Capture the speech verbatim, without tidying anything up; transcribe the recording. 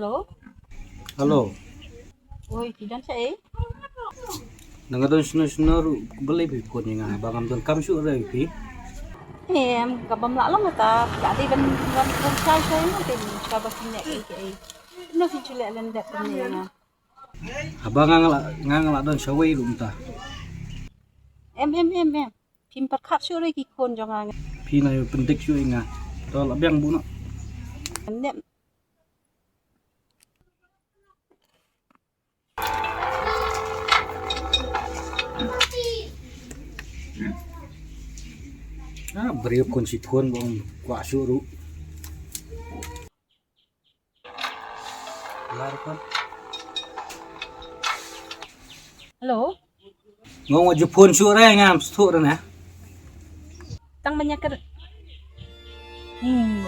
Hello. Hello. Oi, phi don shaei? Nga don shano shano ruh, balei phi phone ïa nga, ba ngam don kam shuh re phi. Em, ka bym lah long kata, ka dei ban ban ban shai shai mo te, ka ba phi ne ei ei. No phi shu leh len dep ne nga. Haba nga nga la nga nga la don shawei ruh mynta. Em em em em. Phim pyrkhat shuh re ki khun jong nga. Phi na ïoh pyndik shuh ïa nga. To la biang buh noh. Em. Ah, briew khun shi phone bong kwah shuh ruh. Lar kon. Hello. Ngong wa ju phone shuh re ngam shuh re na. Tang banyak ker. Hmm.